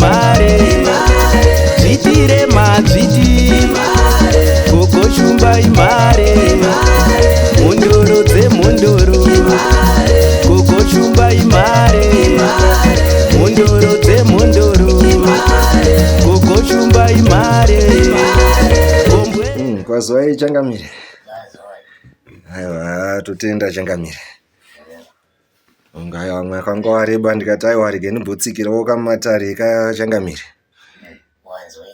imhare, dzviti remadzviti, gogo Shumba imhare, mhondoro dzemhondoro, gogo Shumba imhare, mhondoro dzemhondoro, gogo Shumba imhare. Gombwe. Kwaziwai changamire. Aiwa, totenda changamire. Unga vamwe akanga wareba ndikati aiwa rege ndimbotsikirawo kamatare kachangamire. Wanzwe?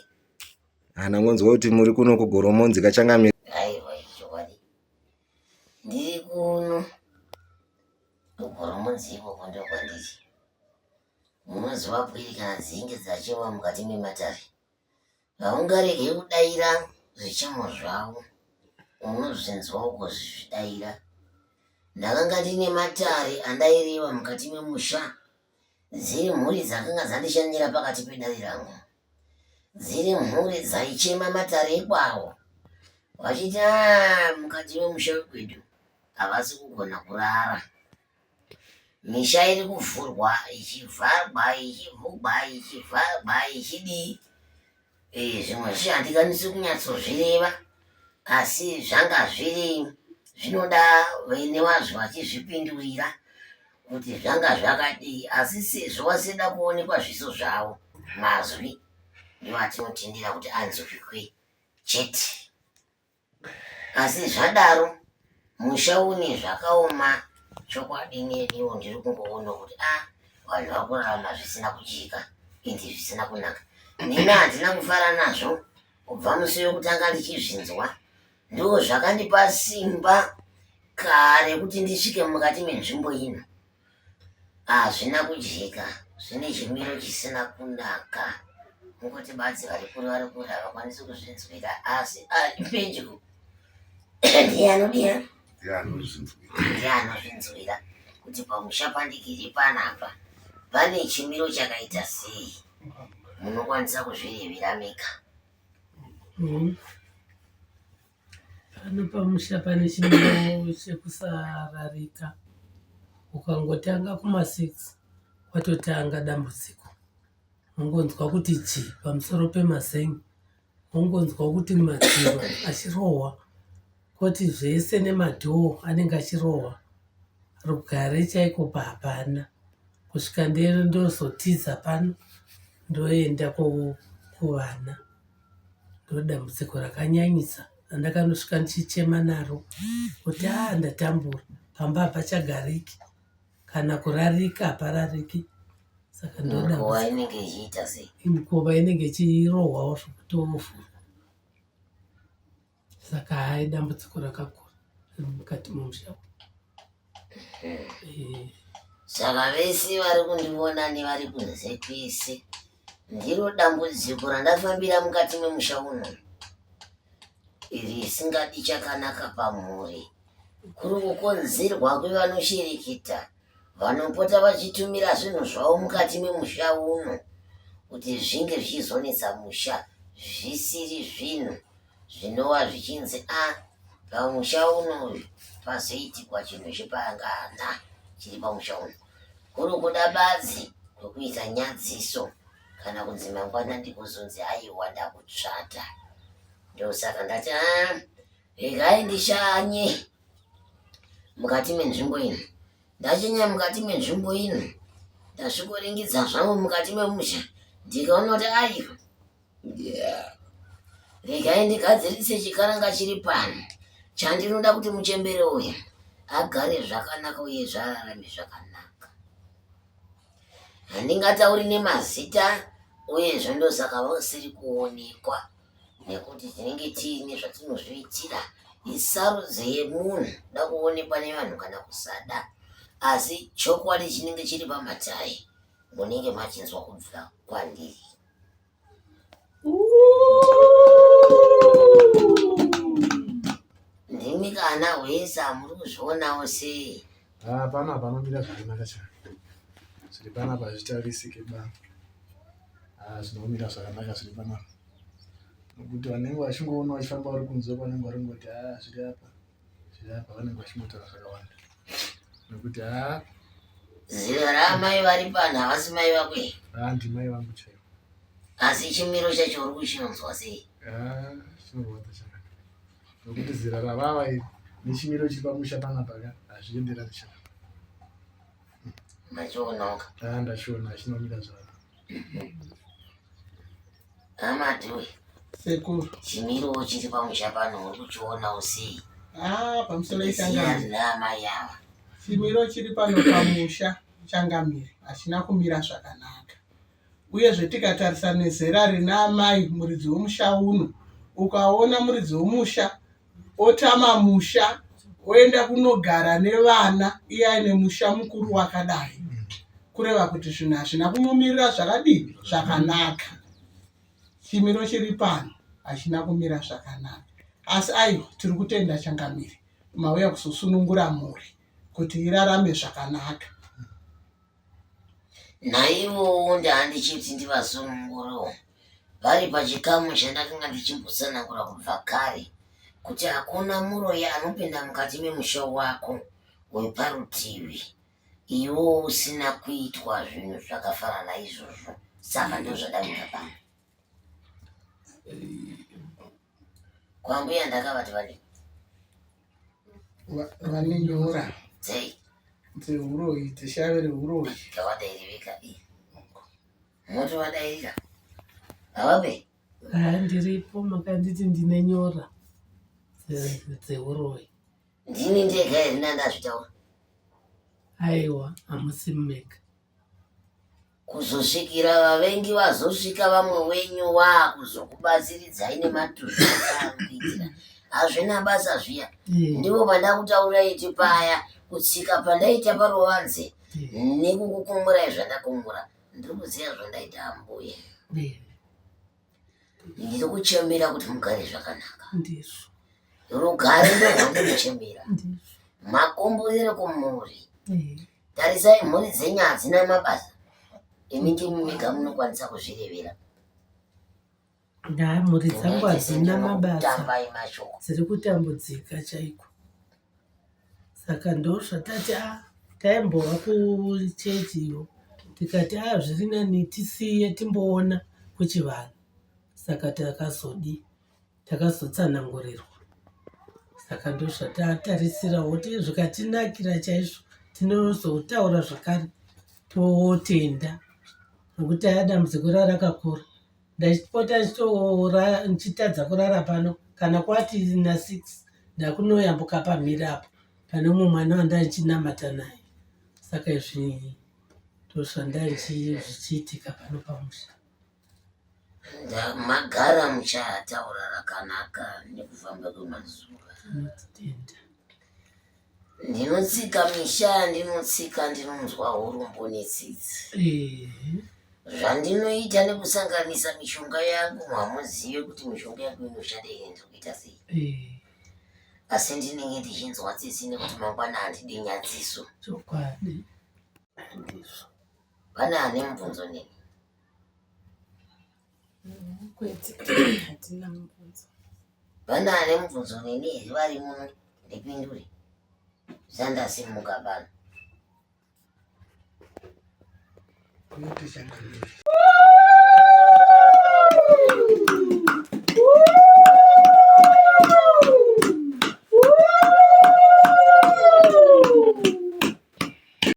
Hana ngonzwa kuti muri kuno kuGoromonzi kachangamire. Aiwa, chokwadi ndiri kuno kuGoromonzi, ikoko ndokwandiri. Munoziva pwiri kana dzinge dzachema mukati mematare, haungarege kudaira zvichemo zvavo, unozvinzwa ugozvidaira. Ndakanga ndine matare andaireva mukati memusha, dziri mhuri dzakanga dzandishanyira pakati pedare rangu, dziri mhuri dzaichema matare ekwawo vachiti, "Ah, mukati memusha wekwedu havasi kugona kurara, misha iri kuvhurwa ichivharwa, ichivhurwa ichivharwa, ichidii." Zvimwe zvicho handikwanisi kunyatsozvireva, asi zvanga zviri zvinoda vene vazvo vachizvipindurira kuti zvanga zvakadii, asi sezvo vasida kuonekwa zviso zvavo, mazwi ndiwo atinotendera kuti anzwikwe chete. Asi zvadaro, musha une zvakaoma chokwadi. Neniwo ndiri kungoona kuti a vanhu vari kurarama zvisina kujeka ende zvisina kunaka. Nini handina kufara nazvo kubva musi wekutanga ndichizvinzwa. Ndo zvakandipa simba kare kuti ndisvike mukati menzvimbo ino. Hazvina kujeka, zvine chimiro chisina kunaka. Mungoti badzi vari kure, vari kure havakwanisi kuzvinzwira, asi ari pedyo ndiye anodira, ndiye anozvinzwira kuti pamusha pandikiri panapa pane chimiro chakaita sei. Munokwanisa kuzvirevera mega. Pano pamusha pane chimiro chekusararika. Ukangotanga kuma6 watotanga dambudziko. Unongonzwa kuti ji pamusoro pemazen'e, wongonzwa kuti madziro achirohwa, kwoti zvese nemadhoo anenge achirohwa. Rugare chaiko hapana kusvika ndozotiza pano ndoenda kuvana. Ndodambudziko rakanyanyisa randakanosvika ndichichema naro kuti aa ndatambura, pamba hapachagariki, kana kurarika haparariki. Saka Mikova ndodambudziko. inenge ichiita sei? Mikova inenge ichirohwawo zvokutovhurwa. Saka hai, dambudziko rakakura riri mukati memusha. Saka vese vari kundiona nevari kunze kwese, ndiro dambudziko randafambira mukati memusha uno, iri isingadi chakanaka pamhuri, kuri kukonzerwa kwevanoshereketa vanopota vachitumira zvinhu zvavo mukati memusha uno kuti zvinge zvichizonetsa musha, zvisiri zvinhu zvinova zvichinzi a pamusha uno uyu pazoitikwa chinhu chepangana chiri pamusha uno, kuri kuda badzi kwekuita nyadziso kana kunzi mangwana ndikuzonzi aiwa ndakutsvata. Ndosaka ndati a regai ndishanye mukati menzvimbo ino. Ndashanya mukati menzvimbo ino, ndasvikoringidza zvangu mukati memusha, ndikaona kuti aiwa, regai ndigadzirise chikaranga chiri pano chandinoda kuti muchembere uyu agare zvakanaka uye zvararame zvakanaka. Handingatauri nemazita, uyezve ndosaka vasiri kuonekwa, nekuti tinenge tiine zvatinozviitira. Isarudzo yemunhu da kuonekwa nevanhu kana kusada, asi chokwadi chinenge chiri pamatare munenge machinzwa kubva kwandiri. Ndimi kana hwesa muri kuzvionawo sei? Ah, panapa panomira zvakanaka chaizvo. Zviri panapa hazvitarisike ba. Ah, zvinomira zvakanaka zviri panapa. Nokuti vanenge vachingoona vachifamba vari kunze, vanenge vari kungoti, ah, zviri apa, zviri apa, vanenge vachingotaura zvakawanda. Nokuti ah, Zera ramai vari pano havasi mai vako here? Ah, ndimai vangu chaivo. Asi chimiro chacho uri kuchinzwa sei? Ah, chinorwadza chakanaka nokuti zera ravava iri nechimiro chiri pamusha panapa ka hazvienderani chakanaka. Machionoka. Ah, ndachiona hachinomira zvakanaka. Amadhuwe. Sekuru. Chimiro chiri pamusha pano uri kuchionawo sei? Ah, pamusoro ichangamire. Naamai ava. Chimiro chiri pano pamusha changamire hachina kumira zvakanaka. Uyezve tikatarisa nezera rina amai muridzi wemusha uno, ukaona muridzi wemusha otama musha oenda kunogara nevana iye aine musha mukuru wakadai, kureva kuti zvinhu hazvina kumumirira zvakadii zvakanaka. Chimiro chiri pano hachina kumira zvakanaka, asi aiwa tiri kutenda changamire mauya kuzosunungura mhuri kuti irarame zvakanaka. Naivowo ndaandichiti ndivasunungurewo vari pachikamu chandakanga ndichimbotsanangura kubva kare kuti hakuna muroyi anopinda mukati memusha wako weparutivi iwo usina kuitwa zvinhu zvakafanana izvozvo saka ndozvadamika pano kwambuya ndakavati vadii Vane nyora dzei dzehuroyi dzeshave rehuroyi. Ngavadairivika iyi motovadairira havabe Haa ndiripo makanditi ndine nyora dzehuroyi. Ndini ndega here ndandazvitaura? Aiwa hamusi mega. Kuzosvikira vavengi vazosvika vamwe wenyu waakuzokubatsiridzai nematuzvi kuitira hazvina basa zviya ndipo pandakutaurirai iti paya kutsika pandaita paruvanze nekukukungurai zvandakumura ndiri kuziva zvandaita ambuya ndiri kuchembera kuti mugare zvakanaka ndizvo rugare ndorwandinochembera makomborero kumhuri Tarisai mhuri dzenyu hadzina mabasa imi ndimi mega munokwanisa kuzvirevera. Ndaa mhuri dzangu hadzina mabasa Tambai mashoko. dziri kutambudzika chaiko saka ndozvatati a taimbova kuchechi iyo tikati a zviri nani tisiye timboona kuchivanhu saka takazodii Takazotsanangurirwa saka ndozvatatarisirawo zvikatinakira chaizvo tinozotaura zvakare totenda nokuti aya dambudziko rarakakura ndaipota ndichitadza kurara pano kana kwati nasix ndakunoyambuka pamhiri apo pane umwe mwana wandandichinamata naye saka izvi ndozvandazvichiitika pano pamusha. Magara muchataura rakanaka nekufamba kwemazuva. Tinotenda. Ndinotsika misha yandinotsika ndinonzwa urombo netsitsi. Zvandinoita nekusanganisa mishonga yangu hamuzive kuti mishonga yangu inoshanda here ndiri kuita sei. Asi ndinenge ndichinzwa tsitsi nekuti mangwana handidi nyadziso. Chokwadi. Ndizvo. Pane ane mubvunzo neni? Kwete, hatina mubvunzo. Pane ane mubvunzo neni here vari muno ndipindure zandasimuka pano. Kwete changamire.